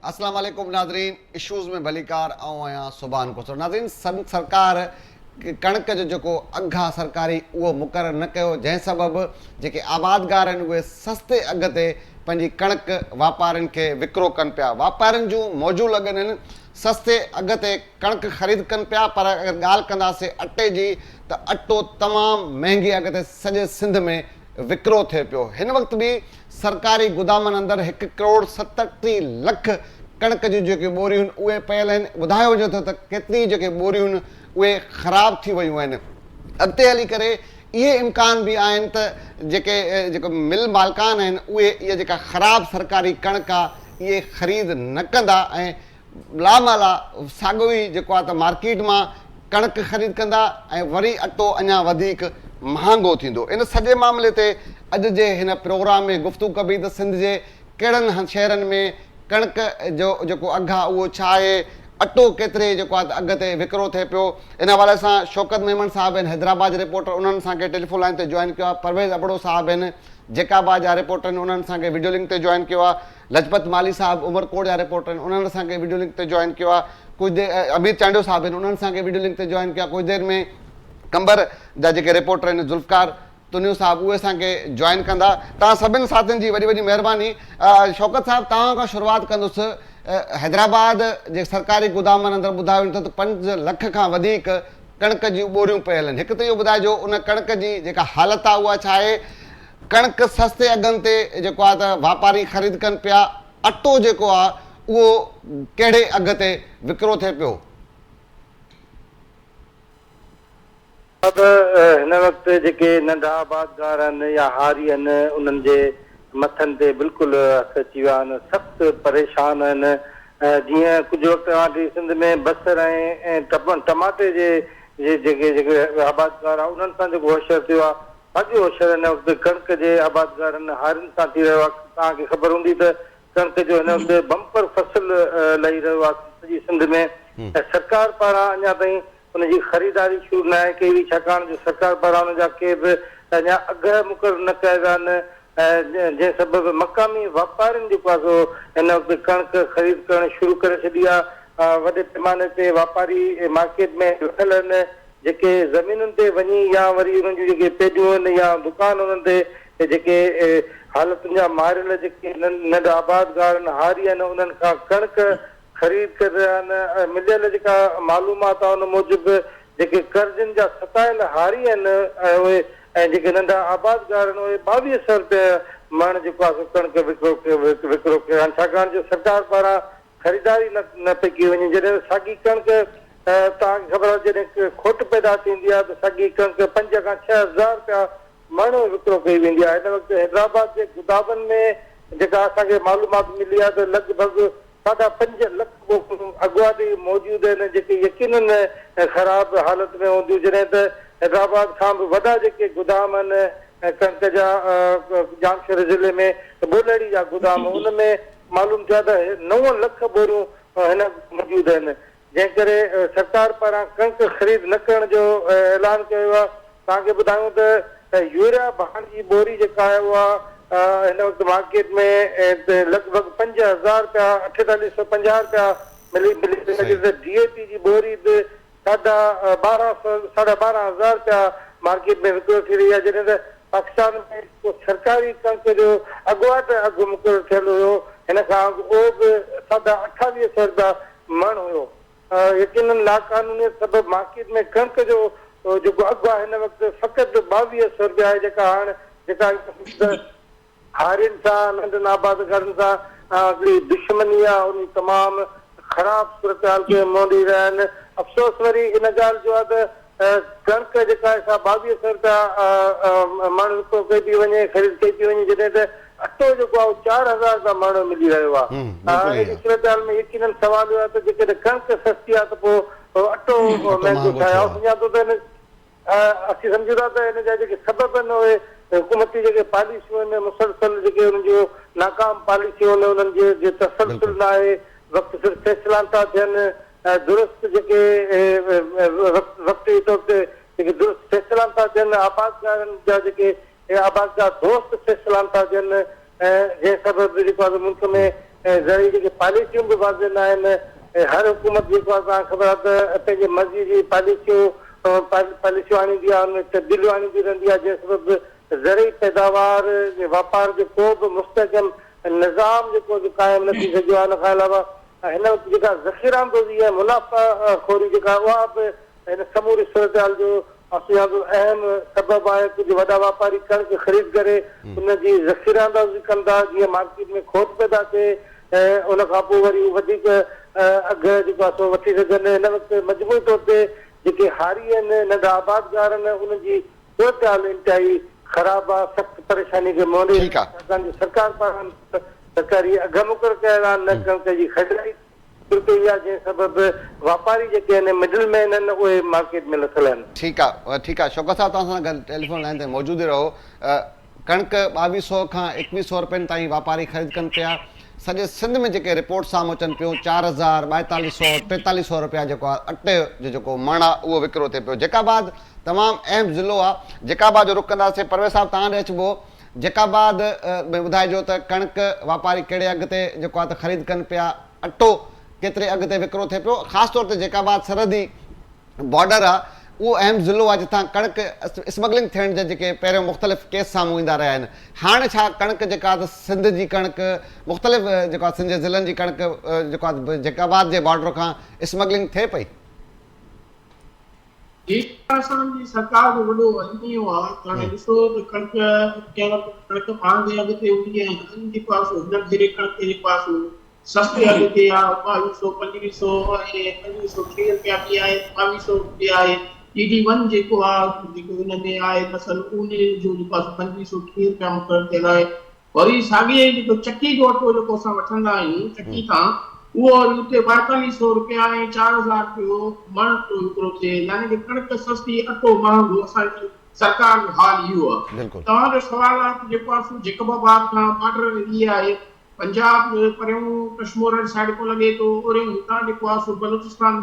اسلام عليڪم ناظرين اشوز ۾ ڀليڪار آئون آهيان سبحان کوسو ناظرين سنڌ سرڪار ڪڻڪ جو جيڪو اگهه آهي سرڪاري اهو مقرر نه ڪيو جنهن سبب جيڪي آبادگار آهن اهي سستي اگهه تي پنهنجي ڪڻڪ واپارين کي وڪرو ڪن پيا واپارين جون موجون لڳل آهن سستي اگهه تي ڪڻڪ خريد ڪن پيا پر اگر ڳالهه ڪنداسين اٽي جي ته اٽو تمام مهنگي اگهه تي سڄي سنڌ ۾ وڪرو ٿئي پيو. هن وقت به سرڪاري گدامن اندر هڪ ڪروڙ 37 لک ڪڻڪ جون جيڪي ٻوريون آهن اهي پيل آهن. ٻڌايو وڃي ٿو ته ڪيتري جيڪي ٻوريون آهن اهي خراب ٿي ويون آهن. اڳتي هلي ڪري اهي امڪان به آهن ته جيڪي جيڪو مل مالڪان آهن اهي اها جيڪا خراب سرڪاري ڪڻڪ آهي اهي خريد نه ڪندا ۽ لامالا ساڳيو ئي جيڪو آهي ته مارڪيٽ مان ڪڻڪ خريد ڪندا ۽ وري اٽو اڃا وڌيڪ مهانگو ٿيندو. ان سڄي معاملي تي اڄ جي هن پروگرام ۾ گفتگو ڪبي ته سنڌ جي ڪهڙن شهرن ۾ ڪڻڪ جو جيڪو اگهه آهي اهو ڇا آهي، اٽو ڪيتري جيڪو آهي ته اگهه تي وڪرو ٿئي پيو. ان حوالي سان شوڪت ميمڻ صاحب آهن حيدرآباد جا رپورٽر انهن اسان کي ٽيليفون لائين تي جوائن ڪيو آهي، پرويز ابڙو صاحب آهن جيڪب آباد جا رپورٽر آهن انهن اسان کي وڊيو لنڪ تي جوائن ڪيو آهي. لجپت مالهي صاحب عمرڪوٽ جا رپورٽر آهن انهن اسان کي وڊيو لنڪ تي جوائن ڪيو آهي ڪجهه دير امير چانڊيو صاحب آهن انهن اسان کي وڊيو لنڪ تي جوائن ڪيو آهي ڪجهه دير ۾ قمبر جا جيڪي رپورٽر آهن ذوالفقار تنيو صاحب اهي اسان کي جوائن ڪندا توهان سڀن ساٿين جي وڏي وڏي مهرباني شوڪت صاحب توهان کان شروعات ڪندس حيدرآباد جي سرڪاري گدامن اندر ٻڌايو وڃي ٿو ته 5 لک کان وڌيڪ ڪڻڪ جون ٻوريون پيل آهن هڪ ته اهو ٻڌائجو ان ڪڻڪ جي جيڪا حالت آهي اها ڇا آهي ڪڻڪ سستي اگهن تي جيڪو آهي ته واپاري خريد ڪن پيا، اٽو جيڪو آهي اهو ڪهڙي اگهه تي وڪرو ٿئي پيو؟ صاحب هن وقت جيڪي ننڍا آبادگار آهن يا هاري آهن انهن جي مٿن تي بلڪل هٿ اچي ويا آهن سخت پريشان آهن جيئن ڪجهه وقت کان وٺي سنڌ ۾ بصر ۽ ٽماٽي جي جيڪي جيڪي آبادگار آهن انهن سان جيڪو حشر ٿيو آهي ساڳيو حشر هن وقت ڪڻڪ جي آبادگارن هارين سان ٿي رهيو آهي. توهان کي خبر هوندي ته ڪڻڪ جو هن وقت بمپر فصل لهي رهيو آهي سڄي سنڌ ۾ ۽ سرڪار پاران اڃا تائين ان جي خريداري شروع ناهي ڪئي وئي ڇاڪاڻ جو سرڪار پاران ان جا ڪي به اڃا اگهه مقرر نه ڪيا ويا آهن جنهن سبب مقامي واپارين جيڪو آهي سو هن وقت ڪڻڪ خريد ڪرڻ شروع ڪري ڇڏي آهي وڏي پيماني تي واپاري مارڪيٽ ۾ لٿل آهن جيڪي زمينن تي وڃي يا وري انهن جون جيڪي پيڊيون آهن يا دڪان انهن تي جيڪي حالتن جا ماريل جيڪي ننڍا آبادگار آهن هاري آهن انهن کان ڪڻڪ خريد ڪري رهيا آهن ۽ مليل جيڪا معلومات آهي ان موجب جيڪي قرضن جا ستايل هاري آهن ۽ اهي ۽ جيڪي ننڍا آبادگار آهن اهي 22 سئو رپيا مڻ جيڪو آهي سو ڪڻڪ وڪرو وڪرو ڪري رهيا آهن ڇاڪاڻ جو سرڪار پاران خريداري نه نه پئي ڪئي وڃي جڏهن ته ساڳي ڪڻڪ توهان کي خبر آهي جڏهن کوٽ پيدا ٿيندي آهي ته ساڳي ڪڻڪ 5 کان 6 هزار رپيا مڻ وڪرو ڪئي ويندي آهي هن وقت حيدرآباد جي گدامن ۾ جيڪا اسان کي معلومات ملي آهي ته لڳ ڀڳ 5.5 لک ٻوڪون اڳواٽ ئي موجود آهن جيڪي يقينن خراب حالت ۾ هونديون جڏهن ته حيدرآباد کان به وڏا جيڪي گدام آهن ڪڻڪ جا ڄامشوري ضلعي ۾ ٻولهڙي جا گدام ان ۾ معلوم ٿيو آهي ته 9 لک ٻوريون هن وقت موجود آهن، جنهن ڪري سرڪار پاران ڪڻڪ خريد نه ڪرڻ جو اعلان ڪيو ويو آهي. توهان کي ٻڌايون ته يوريا ڀاڻ جي ٻوري جيڪا آهي اها هن وقت مارڪيٽ ۾ لڳ ڀڳ 5000 رپيا 4850 رپيا ملي ملي پئي جڏهن ته ڊي اي پي جي ٻوري به 1250 12,500 رپيا مارڪيٽ ۾ وڪرو ٿي رهي آهي جڏهن ته پاڪستان ۾ جيڪو سرڪاري ڪڻڪ جو اڳواٽ اگهه مقرر ٿيل هيو هن کان اڳ اهو به 2850 رپيا مڻ هيو يقينن لاقانونيت سبب مارڪيٽ ۾ ڪڻڪ جو جيڪو اگهه آهي هن وقت فقط 2200 رپيا آهي جيڪا هاڻ جيڪا هارين سان ننڍن آبادگارن سان هڪڙي دشمني آ ان تمام خراب صورتحال کي منهن ڏئي رهيا آهن افسوس وري ان ڳالهه جو آ ته ڪڻڪ جيڪا آهي سا 2200 رپيا مڻ وڪرو ڪئي پئي وڃي خريد ڪئي پئي وڃي جڏهن ته اٽو جيڪو آ اهو 4000 رپيا مڻ ملي رهيو آ اهڙي صورتحال ۾ يقينن سوال اهو آ ته جيڪڏهن ڪڻڪ سستي آ ته پوء اٽو مهنگو ڇا آهي آئون سمجهان ٿو ته ان اسين سمجهون ٿا ته ان جا جيڪي سبب آهن اهي حڪومتي جيڪي پاليسيون آهن مسلسل جيڪي انهن جون ناڪام پاليسيون آهن انهن جي جي تسلسل نه آهي وقت سر فيصلا نٿا ٿين ۽ درست جيڪي وقت وقتي طور تي جيڪي درست فيصلا نٿا ٿين آبادگارن جا جيڪي آبادگار دوست فيصلا نٿا ٿين ۽ جنهن سبب جيڪو آهي ملڪ ۾ ۽ زرعي جيڪي پاليسيون به واضح نه آهن ۽ هر حڪومت جيڪو آهي توهان کي خبر آهي ته پنهنجي مرضي جي پاليسيون پاليسيون آڻيندي آهي ان ۾ تبديليون آڻيندي رهندي آهي جنهن سبب زرعي پيداوار جي واپار جو ڪو به مستحڪم نظام جيڪو قائم نه ٿي سگهيو آهي ان کان علاوه هن وقت جيڪا ذخيره اندوزي ۽ منافع خوري جيڪا اها به هن سموري صورتحال جو اسان جو اهم سبب آهي، ڪجهه وڏا واپاري ڪڻڪ خريد ڪري ان جي ذخيره اندازي ڪن ٿا جيئن مارڪيٽ ۾ کوٽ پيدا ٿئي ۽ ان کان پوء وري هو وڌيڪ اگهه جيڪو آهي سو وٺي سگهن. هن وقت مجموعي طور تي جيڪي هاري آهن، ننڍا آبادگار آهن انهن جي صورتحال انتهائي خراب آهي، سخت پريشاني کي منهن ڏئي رهيا آهن، ڇاڪاڻ جو سرڪار پاران سرڪاري اگهه مقرر ڪيا ويا آهن نه ڪڻڪ جي خريداري ٽٽي ويا جنهن سبب واپاري جيڪي آهن مڊل مين آهن اهي مارڪيٽ ۾ لٿل آهن. ٺيڪ آ ٺيڪ آ شوڪت صاحب توهان سان گڏ ٽيليفون لائين تي موجود ئي رهو ڪڻڪ ٻاويهه سئو کان ايڪويهه سئو رپين تائين واپاري خريد ڪن پيا سڄي سنڌ ۾ جيڪي رپورٽ سامهون اچن پيون 4000 42 سئو 43 سئو رپيا جيڪو آ اٽي جو جيڪو مڻ آ اهو وڪرو ٿئي پيو جيڪب آباد تمام اهم ضلعو آ جيڪب آباد جو رخ ڪنداسين پرويز صاحب توهان ڏي اچبو جيڪب آباد ۾ ٻڌائجو ته ڪڻڪ واپاري ڪهڙي اگهه تي جيڪو آهي ته خريد ڪن پيا، اٽو ڪيتري اگهه تي وڪرو ٿئي پيو، خاص طور تي جيڪب آباد سرحدي بارڊر آهي اهو اهم ضلعو آهي جتان ڪڻڪ اسمگلنگ ٿيڻ جا جيڪي پهريون مختلف ڪيس سامهون ايندا رهيا آهن هاڻ ڇا ڪڻڪ جيڪا آهي ته سنڌ جي ڪڻڪ مختلف جيڪو آهي سنڌ جي ضلعن جي ڪڻڪ جيڪو آهي جيڪب آباد جي بارڊر کان اسمگلنگ ٿئي پئي؟ هي اسان جي سرڪار جو وڏو الميو آ ته هاڻي ڏسو ته ڪڻڪ ڪنهن وقت ڪڻڪ مهانگي اگهه تي هوندي ۽ هاڻي جيڪو آ سو هن ڀيري ڪڻڪ جيڪو آ سو سستي اگهه تي آ ٻاويهه سو پنجويهه سو ۽ پنجويهه سو ٽيهه رپيا به آهي ٻاويهه سو به آهي ٽي ڊي ون جيڪو آ جيڪو ان ۾ آهي مثل ان جو جيڪو آ سو پنجويهه سو ٽيهه رپيا مقرر ٿيل آهي وري ساڳي ئي جيڪو چڪي جو اٽو جيڪو اسان وٺندا آهيون چڪي تان اهو وري اتي ٻائيتاليهه سئو رپيا ۽ 4000 رپيو مڻ پيو وڪرو ٿئي يعني ڪه ڪڻڪ سستي اٽو مهانگو اسان جي سرڪار جو حال اهو آهي. توهان جو سوال آهي ته جيڪو آهي سو جيڪب آباد کان بارڊر ايريا آهي پنجاب پريون ڪشمور واري سائيڊ کان لڳي ٿو اوريون هتان جيڪو آهي سو بلوچستان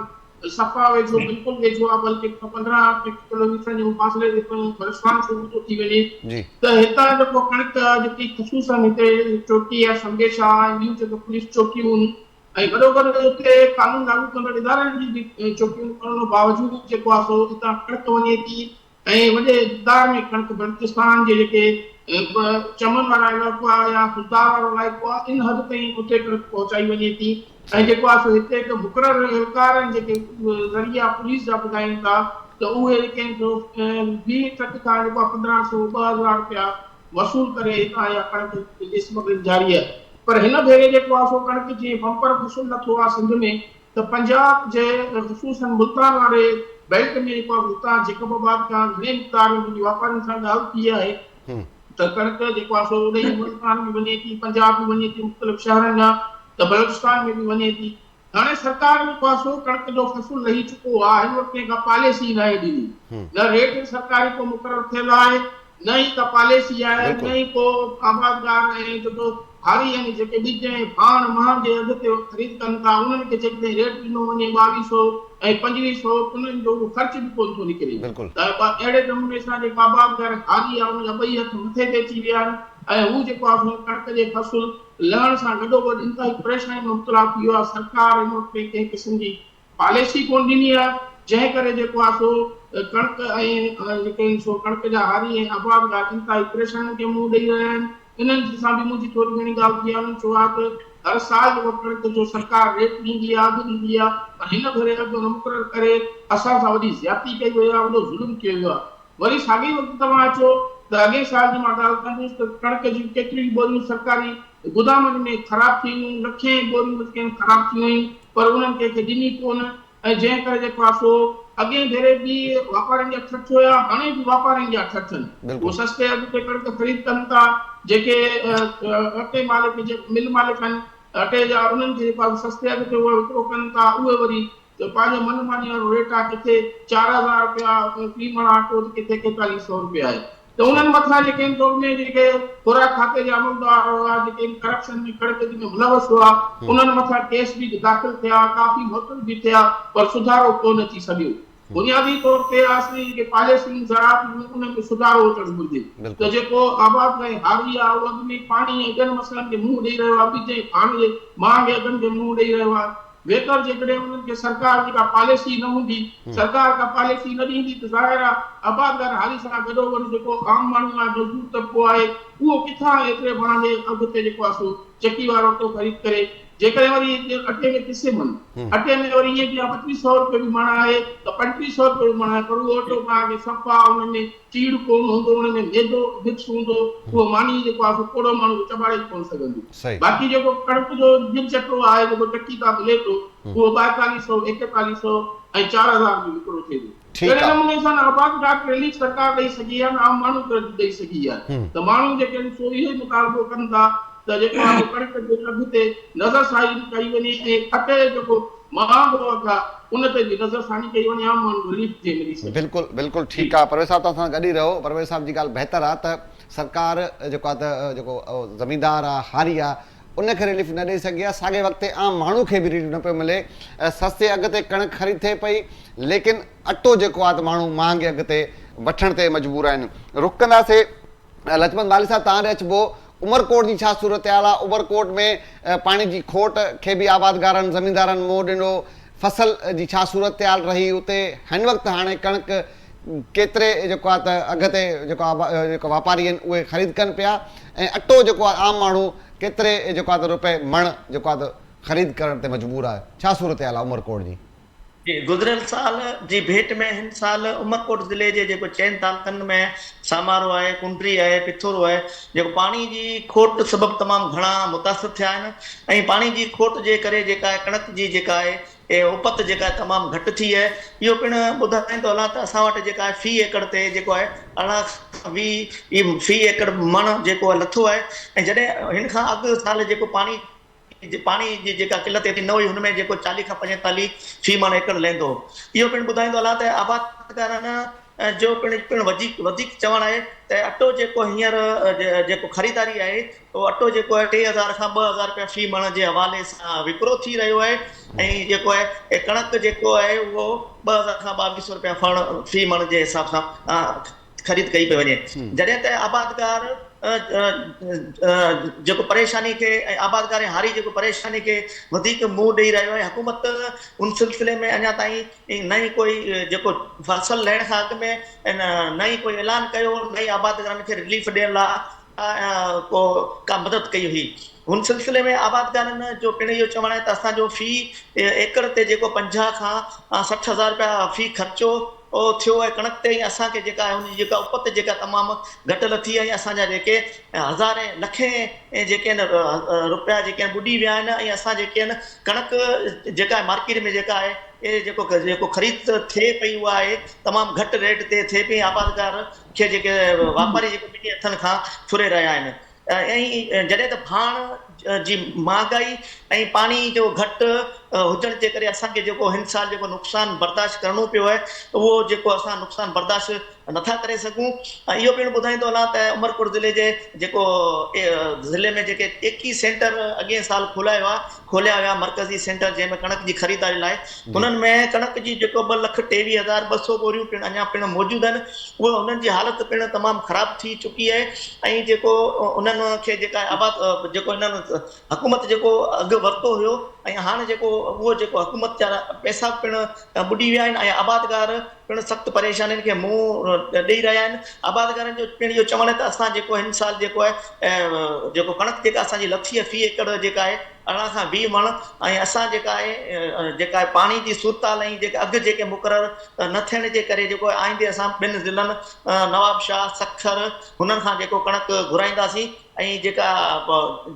صفا ويجهو بلڪل ويجهو آهي بلڪه 15 ڪلوميٽرن جي مفاصلي تي پڻ بلوچستان شروع ٿو ٿي وڃي ته هتان جيڪو ڪڻڪ جيڪي خصوصن هتي چوڪي آهي سمگي شاهه ۽ ٻيون جيڪي پوليس چوڪيون ۽ گڏو گڏ اتي قانون لاڳو ڪندڙ ادارن جي به چوڪيون ڪرڻ باوجود جيڪو آهي سو هتان ڪڻڪ وڃي ٿي ۽ وڏي مقدار ۾ ڪڻڪ بلوچستان جي جيڪي چمن وارا علائقو آهي يا خضدار وارو علائقو آهي ان حد تائين اتي ڪڻڪ پهچائي وڃي ٿي ۽ جيڪو آهي سو هتي هڪ مقرر اهلڪارن جيڪي ذريعا پوليس جا ٻڌائين ٿا ته اهي جيڪي آهن سو 20 ٽرڪ کان جيڪو آهي 1500 2000 رپيا وصول ڪري هتان اها ڪڻڪ جي اسمگلنگ جاري آهي پر هن ڀيري جيڪو آهي سو ڪڻڪ جيئن بمپر فصل لٿو آهي سنڌ ۾ ته پنجاب جي خصوصاً ملتان واري بيلٽ ۾ جيڪو آهي هتان جيڪب آباد کان گهڻي مقدار ۾ منهنجي واپارين سان ڳالهه ٿي آهي ته ڪڻڪ جيڪو آهي سو اڏهي ملتان به وڃي ٿي پنجاب به وڃي ٿي مختلف شهرن ڏانهن ته بلوچستان ۾ به وڃي ٿي هاڻي سرڪار جيڪو آهي سو ڪڻڪ جو فصل لهي چڪو آهي هن وقت ڪنهن ڪا پاليسي ناهي ڏني نه ريٽ سرڪاري ڪو مقرر ٿيل آهي نه ئي ڪا پاليسي آهي، نه ئي ڪو آبادگار ۽ جيڪو هاري يعني جيڪي ٻج ۽ ڀاڻ مهانگي اگهه تي خريد ڪن ٿا انهن کي جيڪڏهن ريٽ ڏنو وڃي ٻاويهه سئو ۽ پنجويهه سئو ته انهن جو اهو خرچ به ڪونه ٿو نڪري ته اهڙي نموني سان جيڪو آبادگار هاري آهي ان جا ٻئي هٿ مٿي تي اچي ويا آهن ۽ هو جيڪو آهي سو ڪڻڪ جي فصل لهڻ سان گڏوگڏ انتهائي پريشاني ۾ مبتلا ٿي ويو آهي سرڪار هن وقت تائين ڪنهن قسم جي پاليسي ڪونه ڏني آهي، جنهن ڪري جيڪو آهي سو ڪڻڪ ۽ جيڪي آهن سو ڪڻڪ جا هاري ۽ آبادگار انتهائي پريشانين کي منهن ڏئي رهيا آهن. انهن سان به منهنجي ٿوري گهڻي ڳالهه ٿي آهي، انهن چيو آهي ته هر سال جيڪو ڪڻڪ جو سرڪار ريٽ ڏيندي آهي، اگهه ڏيندي آهي، پر هن ڀيري اگهه نه مقرر ڪري اسان سان وڏي زيادتي ڪئي وئي آهي، وڏو ظلم ڪيو ويو آهي. وري ساڳئي وقت توهان اچو ته اڳئين سال جي مان ڳالهه ڪندس ته ڪڻڪ جون ڪيتريون ئي ٻوريون سرڪاري گدامن ۾ خراب ٿي ويون، لکين ٻوريون ڪين خراب ٿي ويون پر انهن ڪنهن کي ڏني ڪونه ۽ جنهن ڪري جيڪو آهي سو اڳئين ڀيري به واپارين جا ٺٺ هيا هاڻي به واپارين جا ٺٺ آهن. هو سستي اگهه تي ڪڻڪ خريد ڪن ٿا جيڪي اٽي مالڪ جيڪي مل مالڪ آهن اٽي جا انهن کي جيڪو آهي سستي اگهه تي اهي وڪرو ڪن ٿا اهي وري ته پنهنجو من ماني وارو ريٽ آهي ڪٿي 4000 رپيا في مڻ آٽو ته ڪٿي ڪيتاليهه سئو رپيا آهي ته انهن مٿان جيڪي آهن سو ۾ جيڪي خوراڪ کاتي جا عملدار هئا جيڪي ان ڪرپشن ۾ ڪڻڪ جي ۾ ملوث هئا انهن مٿان ڪيس به داخل ٿيا ڪافي معطل به ٿيا پر سڌارو ڪونه اچي سگهيو. بنيادي طور تي آسري جيڪي پاليسيون زراعت جون انهن ۾ سڌارو اچڻ گهرجي ته جيڪو آباد ۽ هاري آهي اهو اڳ ۾ ئي پاڻي ۽ ٻين مسئلن کي منهن ڏئي رهيو آهي ٻج ۽ ڀاڻ جي مهانگي اگهن کي منهن ڏئي رهيو آهي ويتر جيڪڏهن انهن کي سرڪار جي ڪا پاليسي نه هوندي سرڪار ڪا پاليسي نه ڏيندي ته ظاهر آهي آبادگار هاري سان گڏوگڏ جيڪو عام ماڻهو آهي مزدور طبقو آهي اهو ڪٿان ايتري مهانگي اگهه تي جيڪو آهي سو چڪي وارو اٽو خريد ڪري جيڪڏهن وري اٽي ۾ قسم آهن اٽي ۾ وري ائين به آهي 25 سئو روپيه به مڻ آهي ته 35 سئو روپيه به مڻ آهي پر اهو اٽو توهان کي صفا ان ۾ چيڙ ڪونه هوندو ان ۾ ميدو مڪس هوندو اهو ماني جيڪو آهي سو پوڙهو ماڻهو چٻاڙي ئي ڪونه سگهندو باقي جيڪو ڪڻڪ جو نج اٽو آهي جيڪو چڪي تان ملي ٿو اهو 42 سئو 41 سئو ۽ 4000 ۾ وڪرو ٿئي ٿو. اهڙي نموني سان نه آبادگار کي رليف سرڪار ڏئي سگهي آهي نه عام ماڻهو کي ڏئي سگهي آهي ته ماڻهو جيڪي آهن سو اهو ئي مطالبو ڪن ٿا ته جيڪو آهي سو ڪڻڪ جي اگهه تي نظرثاني ڪئي وڃي ۽ اٽي جو جيڪو مهانگو اگهه آهي ان تي به نظرثاني ڪئي وڃي عام ماڻهو کي رليف جيئن ملي سگهي. بلڪل بلڪل ٺيڪ آ پرويز صاحب توهان سان گڏ ئي رهو پرويز صاحب جي ڳالهه بهتر آ ته سرڪار جيڪو آ ته جيڪو زميندار آ هاري آ ان کي رليف نه ڏئي سگهي آهي، ساڳئي وقت تي عام ماڻهو کي به رليف نه پيو ملي، سستي اگهه تي ڪڻڪ خريد ٿئي پئي ليڪن اٽو جيڪو آهي ته ماڻهو مهانگي اگهه تي وٺڻ تي مجبور آهن. رخ ڪنداسي لڇمن مالهي صاحب توهان ڏي اچبو، عمرڪوٽ جي ڇا صورتحال آهي، عمرڪوٽ ۾ پاڻي جي کوٽ کي به آبادگارن زميندارن منهن ڏنو، فصل جي ڇا صورتحال رهي اتي، هن وقت هاڻي ڪڻڪ ڪيتري جيڪو آهي ته اگهه تي جيڪو آهي جيڪو واپاري آهن اهي خريد ڪن پيا ۽ اٽو جيڪو آهي عام ماڻهو ڪيتري جيڪو آهي ته روپئي مڻ جيڪو آهي ته خريد ڪرڻ تي مجبور آهي ڇا صورتحال آهي عمرڪوٽ جي؟ جي گذريل سال جي ڀيٽ ۾ هن سال عمرڪوٽ ضلعي جي جيڪو چئن تعلقن ۾ سامارو آهي، ڪنڊري آهي، پٿورو آهي جيڪو پاڻي جي کوٽ سبب تمام گهڻا متاثر ٿيا آهن ۽ پاڻي جي کوٽ جي ڪري جيڪا آهي ڪڻڪ جي جيڪا آهي اهي اپت جيڪا آهي تمام گهٽ ٿي آهي. اهو پڻ ٻڌائيندو هلان ته اسان وٽ جيڪا آهي في ايڪڙ تي جيڪو آهي 18 کان 20 في ايڪڙ مڻ جيڪو آهي لٿو آهي ۽ جڏهن هن کان اڳ سال جيڪو پاڻي پاڻي جي جيڪا قلت ايتري نه هئي هن ۾ جيڪو 40 کان 45 في مڻ ايڪڙ لهندو هو. اهو پڻ ٻڌائيندو هلان ته آبادگارن جو پڻ پڻ وڌيڪ وڌيڪ چوڻ آهي ته اٽو جيڪو هينئر جيڪو خريداري آهي اهو اٽو جيڪو آهي 3000 کان 2000 رپيا في مڻ جي حوالي سان وڪرو ٿي رهيو آهي ۽ جيڪو آهي ڪڻڪ جيڪو آهي اهو 2000 کان 2200 رپيا فڻ في مڻ جي حساب سان خريد ڪئي پئي وڃي جڏهن ته آبادگار جيڪو پريشاني کي ۽ آبادگار ۽ هاري جيڪو پريشاني کي وڌيڪ منهن ڏئي رهيو آهي حڪومت ان سلسلي ۾ اڃا تائين نه ئي ڪوئي جيڪو فصل لهڻ کان اڳ ۾ نه ئي ڪوئي اعلان ڪيو نه ئي آبادگارن کي رليف ڏيڻ لاء ڪو ڪا مدد ڪئي هئي. هن سلسلي ۾ آبادگارن جو پڻ اهو چوڻ آهي ته اسان جو في ايڪڙ تي جيڪو 50 کان 60 هزار رپيا في خرچو ٿيو آهي ڪڻڪ تي ۽ اسان کي جيڪا آهي ان جي جيڪا اپت جيڪا تمام گهٽ لٿي آهي ۽ اسان جا جيڪي هزارين لکين جيڪي آهن رپيا جيڪي آهن ٻڏي ويا آهن ۽ اسان جيڪي آهن ڪڻڪ جيڪا آهي مارڪيٽ ۾ جيڪا آهي اهي جيڪو جيڪو خريد ٿئي پئي اها آهي تمام گهٽ ريٽ تي ٿئي پئي آبادگار کي جيڪي واپاري جيڪو ٻنهي هٿن کان ڦري رهيا آهن ۽ جڏهن ته ڀاڻ جي مهانگائي ۽ پاڻي جو گهٽ هجڻ جي ڪري اسان کي جيڪو هن سال جيڪو نقصان برداشت ڪرڻو پيو آهي اهو جيڪو اسان نقصان برداشت نٿا ڪري سگهون ۽ اهو پڻ ٻڌائيندو هلان ته عمرڪوٽ ضلعي جي جيڪو ضلعي ۾ جيڪي ايڪيهه سينٽر اڳئين سال کولايا ويا کوليا ويا مرڪزي سينٽر جنهن ۾ ڪڻڪ جي خريداري لاء انهن ۾ ڪڻڪ جي جيڪو ٻه لک ٽيويهه هزار ٻه سو ٻوريون پڻ اڃا پڻ موجود آهن اهي انهن جي حالت پڻ تمام خراب ٿي چڪي آهي ۽ جيڪو انهن کي جيڪا آباد جيڪو انهن حڪومت جيڪو اگهه ورتو هيو ۽ هاڻ جيڪو اهو جيڪو حڪومت جا پئسا پڻ ٻڏي ويا آهن ۽ آبادگار پڻ سخت پريشانين کي منهن ڏئي رهيا آهن آبادگارن جو پڻ اهو چوڻ آهي ته اسان جيڪو هن سال جيڪو آهي جيڪو ڪڻڪ جيڪا اسان جي لٿي آهي في ايڪڙ جيڪا آهي 18 کان 20 مڻ ۽ اسان جيڪا آهي جيڪا آهي پاڻي جي صورتحال ۽ جيڪا اگهه جيڪي مقرر نه ٿيڻ جي ڪري جيڪو آئيندي اسان ٻين ضلعن نوابشاهه سکر هنن کان جيڪو ڪڻڪ گهرائينداسين ۽ جيڪا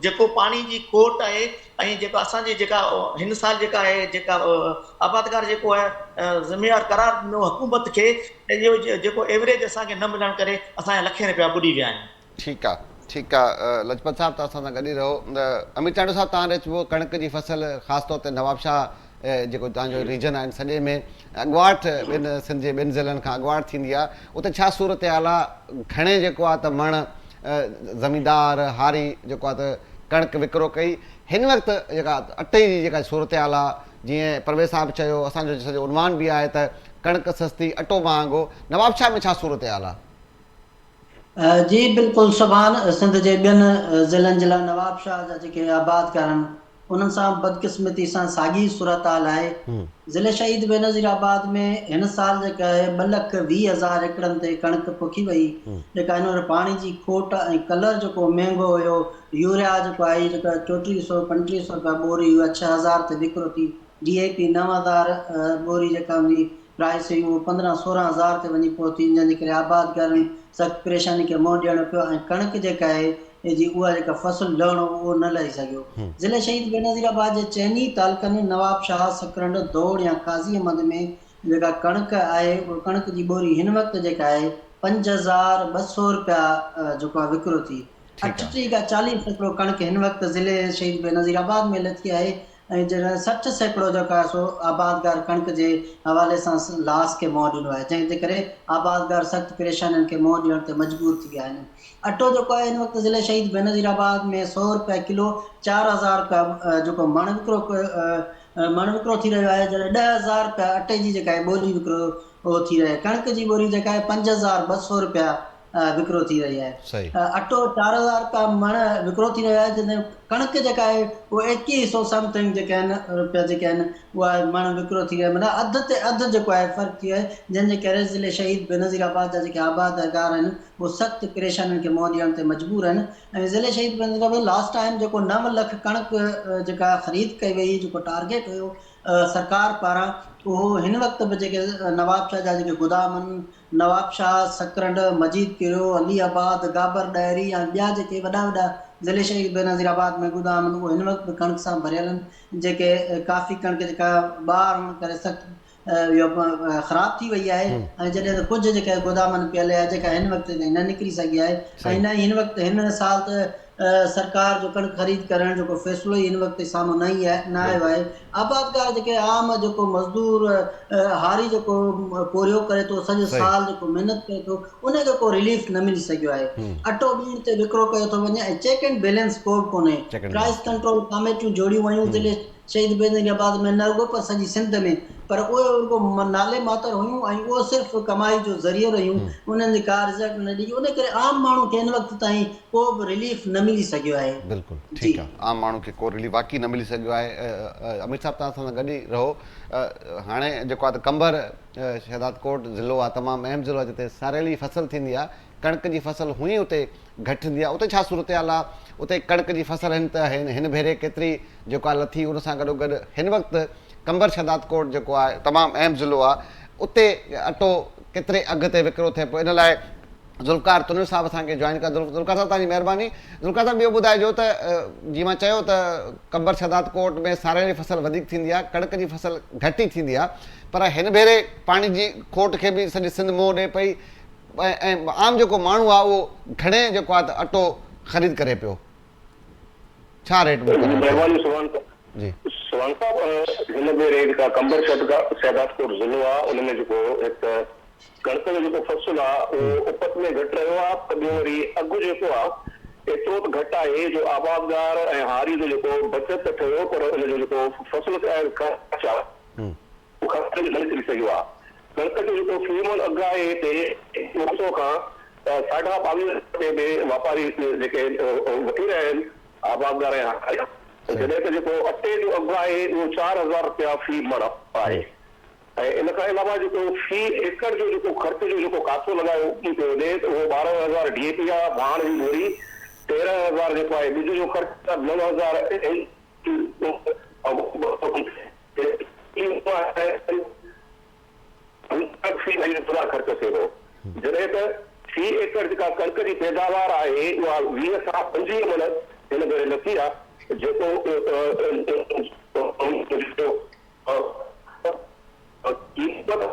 جيڪو پاڻي جي کوٽ آهي ۽ جيڪو اسان جي جيڪا هن سال جيڪا آهي جيڪا آبادگار جيڪو آهي ذميوار قرار ڏنو حڪومت کي ته اهو جيڪو ايوريج اسان کي نه ملڻ ڪري اسان جا لکين رپيا ٻڏي ويا آهن. ٺيڪ آ ٺيڪ آ لجپت صاحب توهان اسان سان گڏ ئي رهو امير چانڊيو صاحب توهان ڏي اچبو ڪڻڪ جي فصل خاص طور تي نوابشاهه جيڪو توهان جو ريجن آهن سڄي ۾ اڳواٽ ٻن سنڌ جي ٻن ضلعن کان اڳواٽ ٿيندي آ اتي ڇا صورتحال آ گهڻي جيڪو آ ته مڻ زميندار هاري جيڪو آ ته ڪڻڪ وڪرو ڪئي هن وقت جيڪا اٽي جي جيڪا صورتحال آ جيئن پرويز صاحب چيو اسان جو سڄو عنوان به آهي ته ڪڻڪ سستي اٽو مهانگو نوابشاهه ۾ ڇا صورتحال آ؟ جي بلڪل سبحان سنڌ جي ٻين ضلعن جي لاء نوابشاهه جا جيڪي آبادگار آهن انهن سان بدقسمتي سان ساڳي صورتحال آهي ضلعي شهيد بينظير آباد ۾ هن سال جيڪا آهي ٻه لک 20 هزار ايڪڙن تي ڪڻڪ پوکي وئي جيڪا هن وقت پاڻي جي کوٽ ۽ ڪلر جيڪو مهنگو هيو يوريا جيڪو آهي جيڪا 34 سو 35 سو رپيا ٻوري اها 6000 تي وڪرو ٿي ڊي اي پي 9000 ٻوري جيڪا هوندي پرائس هئي اهو 15 16 هزار تي وڃي پهتي جنهن جي ڪري آبادگارن سخت پريشاني کي منهن ڏيڻو پيو ۽ ڪڻڪ جيڪا آهي جي اها جيڪا فصل لهڻو هو اهو نه لهي سگهيو. ضلعي شهيد بينظير آباد جي چئني تعلقن نوابشاهه، سڪرنڊ، دوڙ يا قاضي احمد ۾ جيڪا ڪڻڪ آهي اها ڪڻڪ جي ٻوري هن وقت جيڪا آهي 5200 رپيا جيڪو آهي وڪرو ٿي 38 کان 40% ڪڻڪ هن وقت ضلعي شهيد بينظير آباد ۾ لٿي آهي ۽ جڏهن 60% جيڪو آهي سو آبادگار ڪڻڪ جي حوالي سان لاس کي منهن ڏنو آهي جنهن جي ڪري آبادگار سخت پريشانين کي منهن ڏيڻ تي مجبور ٿي ويا آهن. اٽو جيڪو آهي هن وقت ضلعي شهيد بينظير آباد ۾ سئو رپيا ڪلو 4000 رپيا جيڪو مڻ وڪرو مڻ وڪرو ٿي رهيو آهي جڏهن 10,000 رپيا اٽي جي جيڪا آهي ٻوري وڪرو ٿي رهي آهي ڪڻڪ جي ٻوري جيڪا آهي 5200 رپيا وڪرو ٿي رهي آهي. اٽو 4000 رپيا مڻ وڪرو ٿي رهيو آهي جڏهن ڪڻڪ جيڪا آهي اهو ايڪيهه سئو سم ٿنگ جيڪا آهن رپيا جيڪي آهن اها مڻ وڪرو ٿي رهيو آهي معنيٰ اڌ تي اڌ جيڪو آهي فرق ٿي ويو آهي جنهن جي ڪري ضلعي شهيد بينظير آباد جا جيڪي آبادگار آهن اهو سخت پريشانين کي منهن ڏيڻ تي مجبور آهن ۽ ضلعي شهيد بينظير آباد لاسٽ ٽائيم جيڪو 9 لک ڪڻڪ جيڪا خريد ڪئي وئي جيڪو ٽارگيٽ هيو سرڪار پاران اهو هن وقت به جيڪي نوابشاهه جا جيڪي گدام آهن نوابشاهه، سڪرنڊ، مجيد ڪيريو، علي آباد، گابر ڏاهري ۽ ٻيا جيڪي وڏا وڏا ضلعي شهيد بينظير آباد ۾ گودام آهن اهي هن وقت به ڪڻڪ سان ڀريل آهن جيڪي ڪافي ڪڻڪ جيڪا ٻاهر هئڻ ڪري سخت اهو خراب ٿي وئي آهي ۽ جڏهن ته ڪجهه جيڪا گودامن پيل آهي جيڪا هن وقت تائين نه نڪري سگهي آهي ۽ نه ئي هن وقت هن سال ته سرڪار جو ڪڻڪ خريد ڪرڻ جو ڪو فيصلو ئي هن وقت تائين سامهون نه ئي نه آيو آهي. آبادگار جيڪي عام جيڪو مزدور هاري جيڪو پورهيو ڪري ٿو سڄو سال جيڪو محنت ڪري ٿو ان کي ڪو رليف نه ملي سگهيو آهي. اٽو ٻيڻ تي وڪرو ڪيو ٿو وڃي ۽ چيڪ اينڊ بيلنس ڪو به ڪونهي. پرائس ڪنٽرول ڪاميٽيون جوڙيون ويون ضلعي شهيد بينظير آباد ۾ نه رڳو پر سڄي سنڌ ۾ پر اهي رڳو نالي ماتر هيون ۽ اهو صرف ڪمائي جو ذريعو رهيون انهن جي ڪا رزلٽ نه ڏني ان ڪري عام ماڻهو کي هن وقت تائين ڪو به رليف نه ملي سگهيو آهي. بلڪل جي. ٺيڪ آ عام ماڻهو کي ڪو رليف واقعي نه ملي سگهيو آهي امير صاحب توهان اسان سان گڏ ئي رهو هاڻي جيڪو آ ته قمبر شهدادڪوٽ ضلعو آ تمام اهم ضلعو آ جتي ساريلي فصل ٿيندي آ ڪڻڪ جي فصل هونئن اتي گهٽ ٿيندي آهي اتي ڇا صورتحال آهي اتي ڪڻڪ جي فصل هن ته هن ڀيري ڪيتري جيڪو آهي لٿي ان سان گڏو گڏ هن وقت قمبر شهدادڪوٽ جيڪو آهي تمام اهم ضلعو آهي اتي اٽو ڪيتري اگهه تي وڪرو ٿئي پيو ان لاء ذوالفقار تنيو صاحب اسان کي جوائن ڪيو ذوالفقار صاحب توهان جي مهرباني ذوالفقار صاحب ٻيو ٻڌائجو ته جيئن مان چيو ته قمبر شهدادڪوٽ ۾ ساري جي فصل وڌيڪ ٿيندي آهي ڪڻڪ جي فصل گهٽ ئي ٿيندي آهي پر هن ڀيري پاڻي جي کوٽ کي به سڄي سنڌ منهن ڏئي پئي ۽ عام جيڪو ماڻهو آهي اهو گهڻي جيڪو آهي ته اٽو خريد ڪري پيو ڇا ريٽ مقرر ٿيل مهرباني سبحان جي سبحان صاحب هن ڀيري جيڪا قمبر شهدادڪوٽ ضلعو آهي ان ۾ جيڪو هڪ ڪڻڪ جو جيڪو فصل آهي اهو اپت ۾ گهٽ رهيو آهي ته ٻيو وري اگهه جيڪو آهي ايترو ته گهٽ آهي جو آبادگار ۽ هاري جو جيڪو بچت ته ٺهيو پر ان جو جيڪو فصل تي آيل خرچ آهي خرچ نه نڪري سگهيو آهي. ڪڻڪ جو جيڪو في مڻ اگهه آهي هتي 900 کان 22.5 رپئي به واپاري جيڪي وٺي رهيا آهن آبادگار ۽ هاري جڏهن ته جيڪو اٽي جو اگهه آهي اهو 4000 رپيا في مڻ آهي ۽ ان کان علاوه جيڪو في ايڪڙ جو جيڪو خرچ جو جيڪو ڪاٿو لڳايو پيو وڃي ته اهو 12000 ڊي اي پي آهي ڀاڻ جي ٻوري 13000 جيڪو آهي ٻج جو خرچ 9000 خرچ ٿئي ٿو جڏهن ته في ايڪڙ جيڪا ڪڻڪ جي پيداوار آهي اها 20 کان 25 مڻ هن ڀيري لٿي آهي جيڪو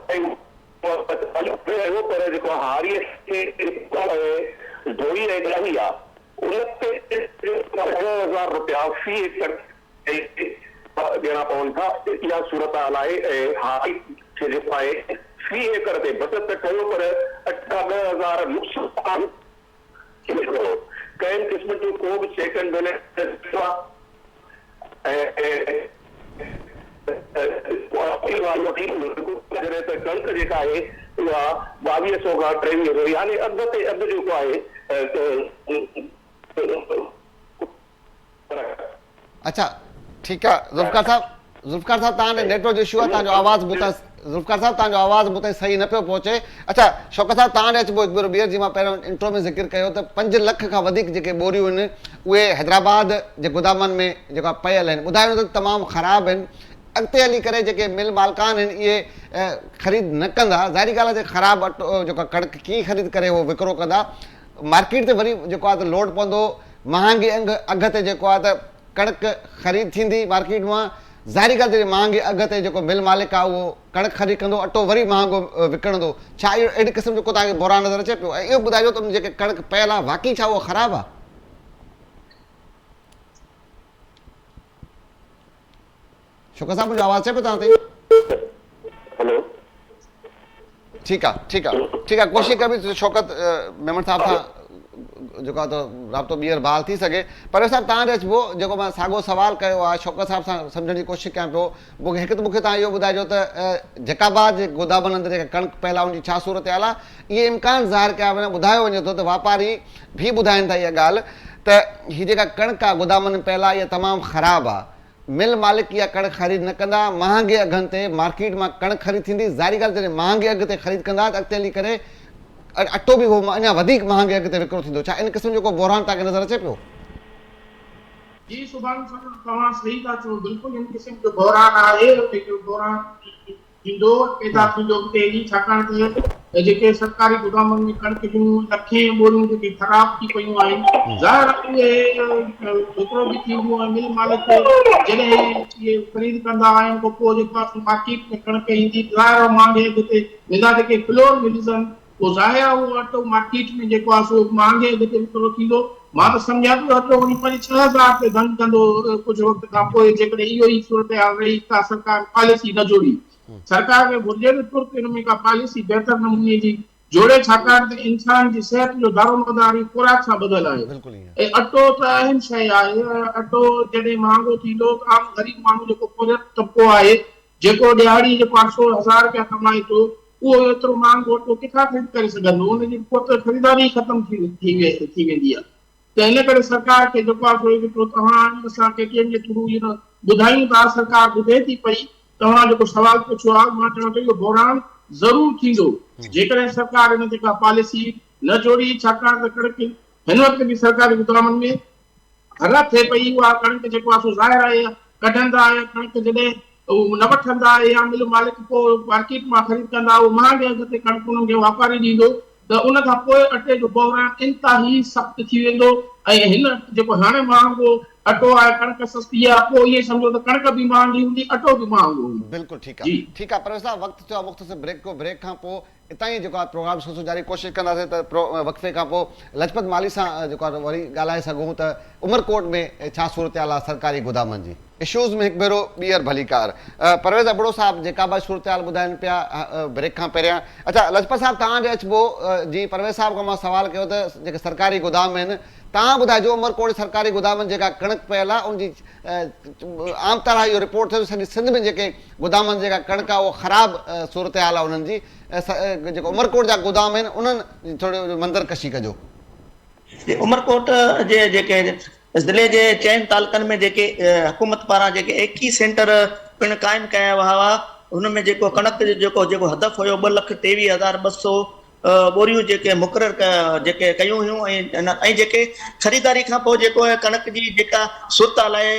قيمت پر جيڪو هاري کي ڍوئي ۽ ڏاهي آهي ان تي 10000 رپيا في ايڪڙ ڏيڻا پون ٿا، اها صورتحال آهي ۽ هاري کي جيڪو آهي في ايڪڙ تي بچت ته ٺهيو پر اٺ کان 10,000 نقصان ٿئي ٿو، ڪنهن قسم جو ڪو به چيڪ اينڊ بيلنس نه آهي ۽ جڏهن ته ڪڻڪ جيڪا آهي اها 22 سئو کان 23 سئو يعني اگهه تي اگهه جيڪو آهي. اڇا ٺيڪ آ ذوالفقار صاحب ذوالفقار صاحب توهان ڏي نيٽ ورڪ جو اشو آ توهان جو آواز مون تائين ذوالفقار صاحب توهان جو آواز مون تائين صحيح نه پيو پهچي اڇا شوڪت صاحب توهان ڏي اچبو هڪ ڀيرو ٻيهر جيئن مان پهريون انٽرو ۾ ذڪر ڪيو ته پنج لک کان وڌيڪ جيڪي ٻوريون آهن اهي حيدرآباد جي گدامن ۾ جيڪا پيل آهن ٻڌايو وڃي ٿو تمام خراب آهن اڳتي هلي ڪري جيڪي مل مالڪان آهن اهي خريد نه ڪندا ظاهري ڳالهه آهي ته خراب اٽو جيڪو ڪڻڪ ڪيئن خريد ڪري اهو وڪرو ڪندا مارڪيٽ تي وري جيڪو آهي ته لوڊ پوندو، مهانگي انگ اگهه تي جيڪو آهي ته ڪڻڪ خريد ٿيندي مارڪيٽ مان، ظاهري ڳالهه جڏهن مهانگي اگهه تي جيڪو مل مالڪ آهي اهو ڪڻڪ خريد ڪندو اٽو وري مهانگو وڪڻندو، ڇا اهو اهڙي قسم جو ڪو توهان کي بحران نظر اچي پيو ۽ اهو به ٻڌائجو ته ان جيڪي ڪڻڪ پيل آهي واقعي ڇا اها خراب آهي؟ شوڪت صاحب منهنجو آواز اچي پيو توهان تائين؟ هلو. ٺيڪ آ ٺيڪ آ ٺيڪ آ ڪوشش ڪبي ته شوڪت ميمڻ صاحب سان جيڪو آ ته رابطو ٻيهر بحال ٿي سگهي پرويز صاحب توهان ڏي اچبو جيڪو مان ساڳو سوال ڪيو آ شوڪت صاحب سان سمجهڻ جي ڪوشش ڪيان پيو مونکي هڪ ته مونکي توهان اهو ٻڌائجو ته جيڪب آباد جي گودامن اندر جيڪا ڪڻڪ پيل آ ان جي ڇا صورتحال آ اهي امڪان ظاهر ڪيا وڃن ٻڌايو وڃي ٿو ته واپاري به ٻڌائين ٿا اها ڳالهه ته هي جيڪا ڪڻڪ آ گودامن ۾ پيل آ اها تمام خراب آ مل مالڪ اها ڪڻڪ خريد نه ڪندا، مهانگي اگهن تي مارڪيٽ مان ڪڻڪ خريد ٿيندي، ظاهري ڳالهه جڏهن مهانگي اگهه تي خريد ڪندا ته اڳتي هلي ڪري اٽو به اهو اڃا وڌيڪ مهانگي اگهه تي وڪرو ٿيندو، ڇا ان قسم جو ڪو بحران توهان کي نظر اچي پيو؟ جي سبحان صاحب توهان صحيح ٿا چئو بلڪل ان قسم جو بحران آهي جيڪو بحران ٿيندو، پيدا ٿيندو اڳتي هلي، ڇاڪاڻ ته جيڪي سرڪاري گدامن ۾ ڪڻڪ جون لکين ٻوريون جيڪي خراب ٿي پيون آهن، ظاهر آهي اهي وڪرو به ٿينديون ۽ مل مالڪ جڏهن اهي خريد ڪندا آهن ته پوء جيڪو آهي سو مارڪيٽ ۾ ڪڻڪ ايندي ته ظاهر آهي مهانگي اگهه تي ويندا جيڪي فلور ملز آهن پوء ظاهر آهي اهو اٽو مارڪيٽ ۾ جيڪو آهي سو مهانگي اگهه تي وڪرو ٿيندو. مان ته سمجهان ٿو اٽو وڃي پنج ڇهه هزار تي دنگ ڪندو ڪجهه وقت کان پوء جيڪڏهن اهو ئي صورتحال رهي ڪا سرڪار پاليسي نه جوڙي. سرڪار کي گهرجي ته ترت ان ۾ ڪا پاليسي بهتر نموني جي جوڙي ڇاڪاڻ ته انسان جي صحت جو دارومدار ئي خوراڪ سان ٻڌل آهي ۽ اٽو ته اهم شيء آهي اٽو جڏهن مهانگو ٿيندو ته عام غريب ماڻهو جيڪو پورهيت طبقو آهي جيڪو ڏهاڙي جي 500 هزار رپيا ڪمائي ٿو، اهو ايترو مهانگو اٽو ڪٿان خريد ڪري سگهندو؟ ان جي قوت خريداري ئي ختم ٿي ٿي ويندي آهي ته ان ڪري سرڪار کي جيڪو آهي سو جيڪو توهان اسان ڪي ٽي اين جي ٿرو اهو ٻڌايون ٿا سرڪار ٻڌي ٿي پئي توهان جيڪو سوال پڇيو آهي مان چوان ٿو اهو بحران ضرور ٿيندو جيڪڏهن سرڪار ان تي ڪا پاليسي نه جوڙي ڇاڪاڻ ته ڪڻڪ هن وقت به سرڪاري گدامن ۾ هر ٿئي پئي اها ڪڻڪ جيڪو آهي سو ظاهر آهي ڪڍندا ۽ ڪڻڪ جڏهن هو نه وٺندا يا مل مالڪ پوء مارڪيٽ مان خريد ڪندا اهو مهانگي اگهه تي ڪڻڪ انهن کي واپاري ڏيندو ته ان کان پوء اٽي جو بحران انتهائي سخت ٿي ويندو ۽ هن جيڪو هاڻي مهانگو اٽو آهي ڪڻڪ سستي آهي پوء ائين سمجهو ته ڪڻڪ به مهانگي هوندي اٽو به مهانگو هوندو. بلڪل ٺيڪ آ جي. ٺيڪ آ پرويز صاحب وقت ٿيو آ مختصر بريڪ جو بريڪ کان پوء اتان ئي جيڪو آهي پروگرام سلسلو جاري ڪوشش ڪنداسين ته وقفي کان پوء لجپت مالهي سان جيڪو آهي وري ڳالهائي سگهون ته عمرڪوٽ ۾ ڇا صورتحال آهي سرڪاري گودامن جي. اشوز ۾ هڪ ڀيرو ٻيهر ڀليڪار پرويز ابڙو صاحب جيڪا به صورتحال ٻڌائين پيا بريڪ کان پهريان اڇا لجپت صاحب توهان ڏي اچبو جي پرويز صاحب کان مان سوال ڪيو ته جيڪي سرڪاري گودام آهن توهان ٻڌائجو عمرڪوٽ جي سرڪاري گودامن جيڪا ڪڻڪ پيل آهي ان جي عام طرح اهو رپورٽ ٿيو ته سڄي سنڌ ۾ جيڪي گودامن جيڪا ڪڻڪ آهي اهو خراب صورتحال آهي انهن جي جيڪو عمرڪوٽ جا گودام آهن انهن جي ٿوري منظر ڪشي ڪجو. جي عمرڪوٽ جي جيڪي ضلعي جي چئن تعلقن ۾ جيڪي حڪومت پاران جيڪي ايڪي سينٽر پڻ قائم ڪيا ويا هئا ان ۾ جيڪو ڪڻڪ جو جيڪو جيڪو هدف هيو 2,23,200 ٻوريون جيڪي مقرر جيڪي ڪيون هيون ۽ ۽ جيڪي خريداري کان پوء جيڪو آهي ڪڻڪ جي جيڪا صورتحال آهي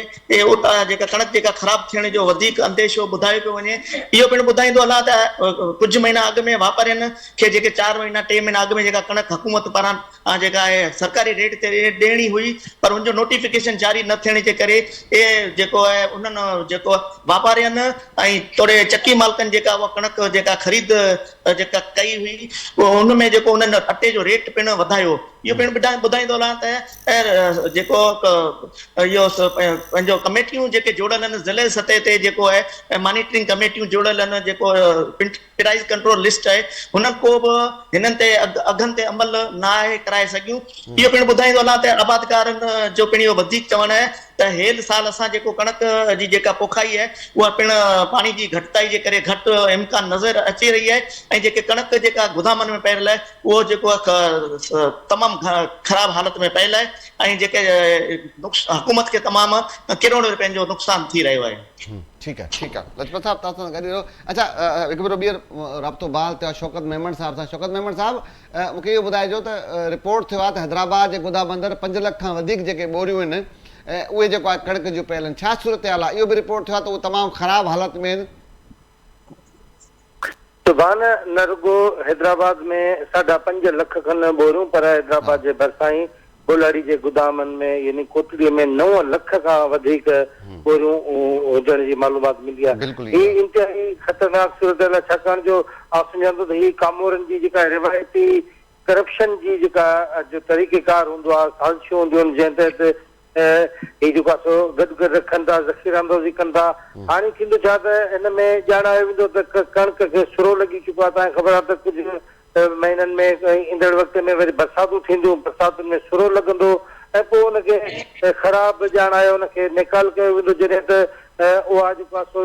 اتان جيڪا ڪڻڪ جيڪا خراب ٿيڻ جو وڌيڪ انديشو ٻڌايو پيو وڃي اهو پڻ ٻڌائيندو هلان ته ڪجهه مهينا اڳ ۾ واپارين کي جيڪي چار مهينا ٽي مهينا اڳ ۾ جيڪا ڪڻڪ حڪومت پاران جيڪا آهي سرڪاري ريٽ تي ڏيڻي هئي پر ان جو نوٽيفڪيشن جاري نه ٿيڻ جي ڪري اهي جيڪو آهي انهن جيڪو واپارين ۽ توڙي چڪي مالڪن جيڪا اها ڪڻڪ جيڪا خريد جيڪا ڪئي هئي ان ۾ جيڪو انهن اٽي جو ريٽ پڻ وڌايو اهو پڻ ٻڌائيندو هلان ته جيڪو اهو پنهنجو ڪميٽيون جيڪي جوڙيل آهن ضلعي سطح تي جيڪو آهي مانيٽرنگ ڪميٽيون جوڙيل آهن جيڪو پرائز ڪنٽرول لسٽ آهي هنن ڪو به هنن تي اگهن تي عمل نه آهي ڪرائي سگهيون. اهو پڻ ٻڌائيندو هلان ته آبادگارن جو پڻ اهو وڌيڪ چوڻ آهي ته هيل سال اسان جيڪو ڪڻڪ جي جيڪا پوکائي آهي اها پڻ پاڻي جي گهٽتائي جي ڪري گهٽ امڪان نظر اچي رهي آهي ۽ جيڪي ڪڻڪ جيڪا گدامن ۾ پيل آهي اهو جيڪو آهي تمام خراب حالت ۾ پيل آهي ۽ جيڪي حڪومت کي تمام ڪروڙين روپين جو نقصان ٿي رهيو آهي. ٺيڪ آهي ٺيڪ آهي لجپت صاحب توهان سان گڏ ئي رهو اڇا هڪ ڀيرو ٻيهر رابطو بحال ٿيو آهي شوڪت ميمڻ صاحب سان شوڪت ميمڻ صاحب مون کي اهو ٻڌائجو ته رپورٽ ٿيو آهي ته حيدرآباد جي گودام اندر پنج لک کان وڌيڪ جيڪي ٻوريون آهن اهي جيڪو آهي ڪڻڪ جون پيل آهن ڇا صورتحال آهي اهو به رپورٽ ٿيو آهي ته اهي تمام خراب حالت ۾ آهن. سڀان نه رڳو حيدرآباد ۾ ساڍا پنج لک کن ٻوريون پر حيدرآباد جي ڀرسان ئي ٻولهاڙي جي گدامن ۾ يعني ڪوٽڙي ۾ نو لک کان وڌيڪ ٻوريون هجڻ جي معلومات ملي آهي. هي انتهائي خطرناڪ صورتحال آهي ڇاڪاڻ جو آئون سمجهان ٿو ته هي ڪامورن جي جيڪا روايتي ڪرپشن جي جيڪا جو طريقيڪار هوندو آهي سازشون هونديون آهن جنهن تحت هي جيڪو آهي سو گڏ گڏ رکن ٿا ذخيره اندوزي ڪن ٿا هاڻي ٿيندو ڇا ته هن ۾ ڄاڻايو ويندو ته ڪڻڪ کي سرو لڳي چڪو آهي توهان کي خبر آهي ته ڪجهه مهينن ۾ ايندڙ وقت ۾ وري برساتون ٿينديون، برساتن ۾ سرو لڳندو ۽ پوء ان کي خراب ڄاڻائي ان کي نيڪال ڪيو ويندو، جڏهن ته اها جيڪو آهي سو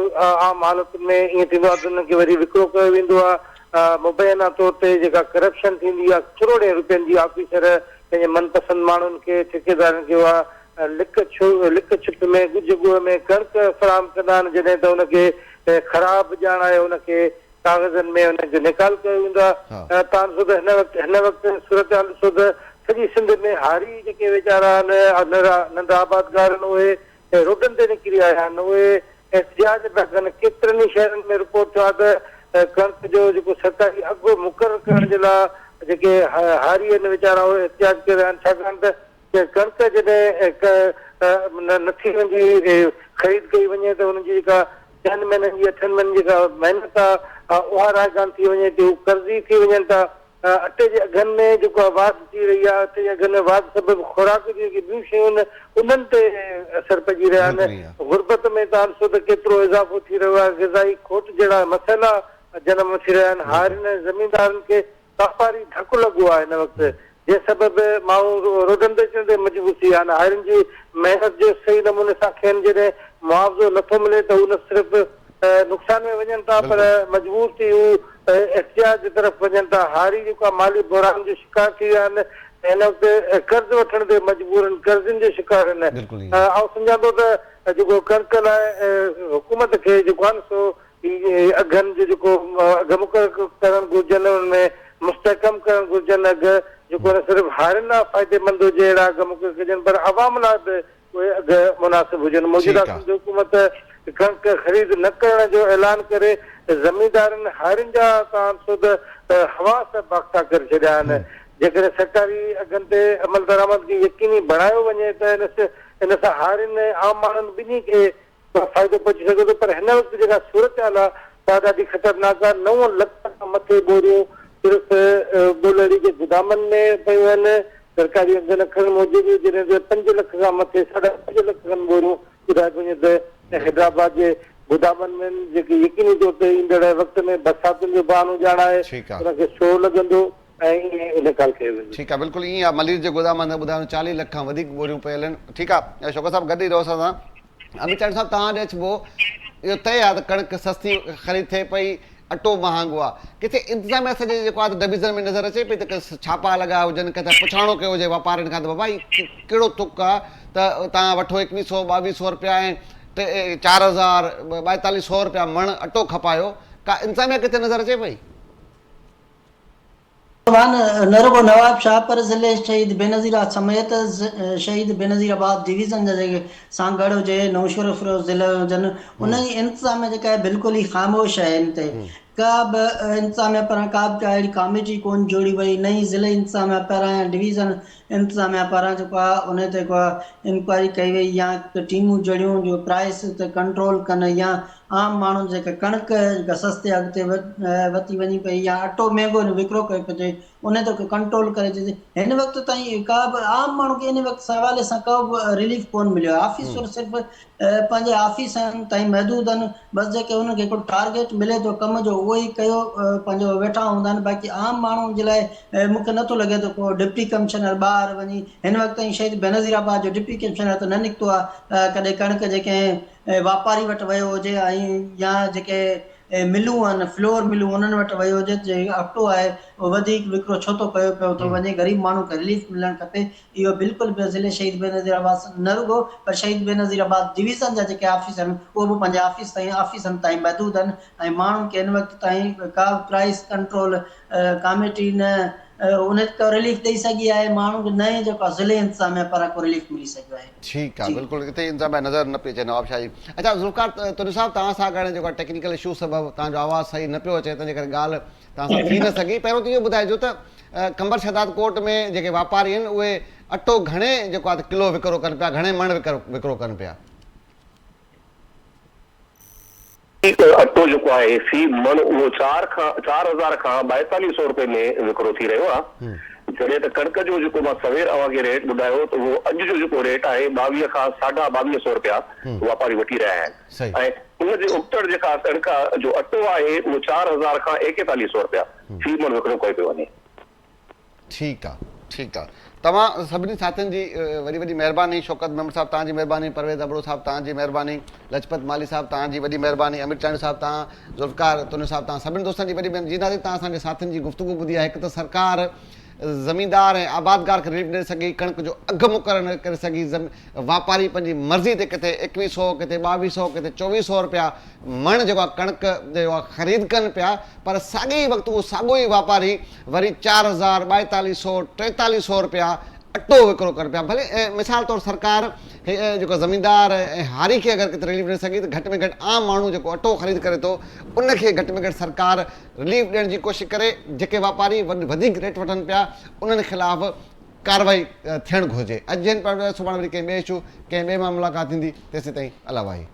عام حالتن ۾ ائين ٿيندو آهي ته انهن کي وري وڪرو ڪيو ويندو آهي، مبينا طور تي جيڪا ڪرپشن ٿيندي آهي ڪروڙين روپين جي آفيسر پنهنجي من پسند ماڻهن کي ٺيڪيدارن کي اها لڪ لڪ ڇپ ۾ ڳجهه ڳوهه ۾ ڪڻڪ فراهم ڪندا آهن، جڏهن ته ان کي خراب ڄاڻائي ان کي ڪاغذن ۾ انهن جو نيڪال ڪيو ويندو آهي تان ڏسو ته هن وقت هن وقت صورتحال ڏسو ته سڄي سنڌ ۾ هاري جيڪي ويچارا آهن ننڍا آبادگار آهن اهي روڊن تي نڪري آيا آهن اهي احتجاج پيا ڪن ڪيترن ئي شهرن ۾ رپورٽ ٿيو آهي ته ڪڻڪ جو جيڪو سرڪاري اگهه مقرر ڪرڻ جي لاء جيڪي هاري آهن ويچارا اهي احتجاج ڪري رهيا آهن ڇاڪاڻ ته ڪڻڪ جڏهن نٿي وڃي خريد ڪئي وڃي ته انهن جي جيڪا ڇهن مهينن جي اٺن مهينن جي جيڪا محنت آهي اها رائگان ٿي وڃي ٿي هو قرضي ٿي وڃن ٿا اٽي جي اگهن ۾ جيڪو آهي واڌ ٿي رهي آهي اٽي جي اگهن ۾ واڌ سبب خوراڪ جون جيڪي ٻيون شيون آهن انهن تي اثر پئجي رهيا آهن غربت ۾ توهان ڏسو ته ڪيترو اضافو ٿي رهيو آهي غذائي کوٽ جهڙا مسئلا جنم وٺي رهيا آهن هارين ۽ زميندارن کي واپاري ڌڪ لڳو آهي هن وقت جنهن سبب ماڻهو روڊن تي اچڻ تي مجبور ٿي ويا آهن هارين جي محنت جو صحيح نموني سان کين جڏهن معاوضو نٿو ملي ته هو نه صرف نقصان ۾ وڃن ٿا پر مجبور ٿي هو احتجاج جي طرف وڃن ٿا هاري جيڪو آهي مالي بحران جو شڪار ٿي ويا آهن ۽ هن وقت قرض وٺڻ تي مجبور آهن قرضن جو شڪار آهن آئون سمجهان ٿو ته جيڪو ڪڻڪ لاء حڪومت کي جيڪو آهي نه سو هي اگهن جو جيڪو اگهه مقرر ڪرڻ گهرجن انهن ۾ مستحڪم ڪرڻ گهرجن اگهه جيڪو نه صرف هارين لاء فائديمند هجي اهڙا اگهه مقرر ڪجن پر عوام لاء به اهي اگهه مناسب هجن موجوده سنڌ حڪومت ڪڻڪ خريد نه ڪرڻ جو اعلان ڪري زميندارن هارين جا تان سود حواس باختا ڪري ڇڏيا آهن جيڪڏهن سرڪاري اگهن تي عملدرآمد کي يقيني بڻايو وڃي ته ان سان هارين ۽ عام ماڻهن ٻنهي کي فائدو پهچي سگهي ٿو پر هن وقت جيڪا صورتحال آهي سا ڏاڍي خطرناڪ آهي، نو لک کان مٿي ٻوريون صرف ٻولهڙي جي گدامن ۾ پيون آهن، سرڪاري انگن اکرن موجب جڏهن ته پنج لک کان مٿي ساڍا پنج لک کن ٻوريون ٻڌايو پيو وڃي ته حيدرآباد جي گدامن ۾ آهن جيڪي يقيني طور تي ايندڙ وقت ۾ برساتن جو بهانو ڄاڻائي ان کي سو لڳندو. ۽ ائين انتقال ڪيو ويندو. ٺيڪ آ بلڪل ائين آ ملير جي گودام مان ٻڌايو 40 لک کان وڌيڪ ٻوريون پيل آهن ٺيڪ آ شوڪت صاحب گڏ ئي رهو اسان سان امير چانڊيو صاحب توهان ڏي اچبو اهو طئي آ ته ڪڻڪ سستي خريد ٿئي پئي اٽو مهانگو آ ڪٿي انتظاميا سڄي جيڪو آ ته ڊويزن ۾ نظر اچي پئي ته ڇاپا لڳا هجن ڪٿي پڇاڻو ڪيو هجي واپارين کان ته بابا هي ڪهڙو تڪ آ ته توهان وٺو ايڪويهه سو ٻاويهه سو رپيا ۽ ٽي 4000 ٻائيتاليهه سو رپيا مڻ اٽو کپايو ڪا انتظاميا ڪٿي نظر اچي پئي. طبعاً نه رڳو نواب شاهه پر ضلعي شهيد بينظير آباد سميت شهيد بينظير آباد ڊويزن جا جيڪي سانگهڙ هجي نوشهروفيروز ضلعي هجن انهن جي انتظاميا جيڪا آهي بلڪل ئي خاموش آهي ان تي ڪا به انتظاميا پاران ڪا به اهڙي ڪاميٽي ڪون جوڙي وئي نه ئي ضلعي انتظاميا پاران يا ڊويزن انتظاميا پاران جيڪو آهي ان تي ڪا انڪوائري ڪئي وئي يا ٽيمون جڙيون جو پرائس تي ڪنٽرول ڪن يا عام ماڻهن جيڪا ڪڻڪ جيڪا سستي اگهه تي وتي وڃي پئي يا اٽو مهنگو وڪرو ڪيو پيو ٿئي ان تي ڪو ڪنٽرول ڪري چئجي هن وقت تائين ڪا به عام ماڻهو کي ان وقت حوالي سان ڪو به رليف ڪون مليو آهي آفيسر صرف پنهنجي آفيسن تائين محدود آهن بس جيڪي انهن کي هڪڙو ٽارگيٽ ملي ٿو ڪم جو اهو ئي ڪيو پنهنجو ويٺا هوندا آهن باقي عام ماڻهو جي لاء مون کي نٿو لڳي ته ڪو ڊپٽي ڪمشنر ٻاهر وڃي هن وقت تائين شهيد بينظير آباد جو ڊپٽي ڪمشنر ته نه نڪتو آهي ڪڏهن ڪڻڪ جي ڪنهن واپاري وٽ ويو هجي ۽ يا جيڪي ملون آهن فلور ملون انهن وٽ ويو هجي ته جيڪو اٽو آهي اهو وڌيڪ وڪرو ڇو ٿو ڪيو پيو ٿو وڃي غريب ماڻهو کي رليف ملڻ کپي اهو بلڪل به ضلعي شهيد بينظير آباد نه رڳو پر شهيد بينظير آباد ڊويزن جا جيڪي آفيس آهن اهو به پنهنجي آفيس تائين آفيسن تائين محدود آهن ۽ ماڻهن کي هن وقت تائين ڪا به پرائس ڪنٽرول ڪاميٽي نه ان ڪو رليف ڏئي سگهي آهي ماڻهن کي نه ئي جيڪو آهي ضلعي انتظاميا پاران ڪو رليف ملي سگهيو آهي. ٺيڪ آ بلڪل ڪٿي انتظاميا نظر نه پئي اچي نواب شاهه جي اڇا ذوالفقار تنيو صاحب توهان سان گڏ جيڪو ٽيڪنيڪل اشو سبب توهان جو آواز صحيح نه پيو اچي تنهن جي ڪري ڳالهه توهان سان ٿي نه سگهي پهريون ته اهو ٻڌائجو ته قمبر شهداد ڪوٽ ۾ جيڪي واپاري آهن اهي اٽو گهڻي جيڪو آهي ته ڪلو وڪرو ڪن پيا گهڻي مڻ وڪرو ڪن پيا. اٽو جيڪو آهي في مڻ اهو چار کان 4000 کان 42 سئو روپئي ۾ وڪرو ٿي رهيو آهي جڏهن ته ڪڻڪ جو جيڪو مان سوير اوهان کي ريٽ ٻڌايو ته اهو اڄ جو جيڪو ريٽ آهي 22 کان ساڍا 22 سئو روپيا واپاري وٺي رهيا آهن ۽ ان جي ابتڙ جيڪا ڪڻڪ جو اٽو آهي اهو 4000 کان 41 سئو روپيا في مڻ وڪرو ڪيو پيو وڃي. ٺيڪ آ ٺيڪ آ توهان سڀني ساٿين جي وڏي وڏي مهرباني شوڪت ميمڻ صاحب توهان جي مهرباني پرويز ابڙو صاحب توهان جي مهرباني لجپت مالهي صاحب توهان جي وڏي مهرباني امير چانڊيو صاحب توهان ذوالفقار تنيو صاحب توهان سڀني دوستن جي وڏي مهرباني جي ناظرين توهان اسان جي ساٿين جي گفتگو ٻڌي آهي هڪ ته سرڪار زميندار ۽ آبادگار کي رليف نه ڏئي سگهي ڪڻڪ جو اگهه مقرر نه ڪري سگهي واپاري پنهنجي مرضي تي ڪٿي ايڪويهه سئو ڪٿي ٻاويهه سئو ڪٿي چوويهه سئو رپيا مڻ جيڪو آهي ڪڻڪ جيڪو آهي خريد ڪن پيا پر ساڳئي ئي وقت اهو ساڳيو ئي واپاري وري 4000، 42 سئو، 43 سئو رپيا اٽو وڪرو ڪن پيا ڀلي مثال طور سرڪار جيڪو زميندار ۽ هاري کي اگر ڪٿي رليف ڏئي سگهي ته گهٽ ۾ گهٽ عام ماڻهو جيڪو اٽو خريد ڪري ٿو ان کي گهٽ ۾ گهٽ سرڪار رليف ڏيڻ جي ڪوشش ڪري جيڪي واپاري وڌيڪ ريٽ وٺن پيا انهن خلاف ڪارروائي ٿيڻ گهرجي اڄ جي هن پروگرام سڀاڻي وري ڪنهن ٻئي اشو ڪنهن ٻئي مان ملاقات ٿيندي تيسين تائين الله واهي.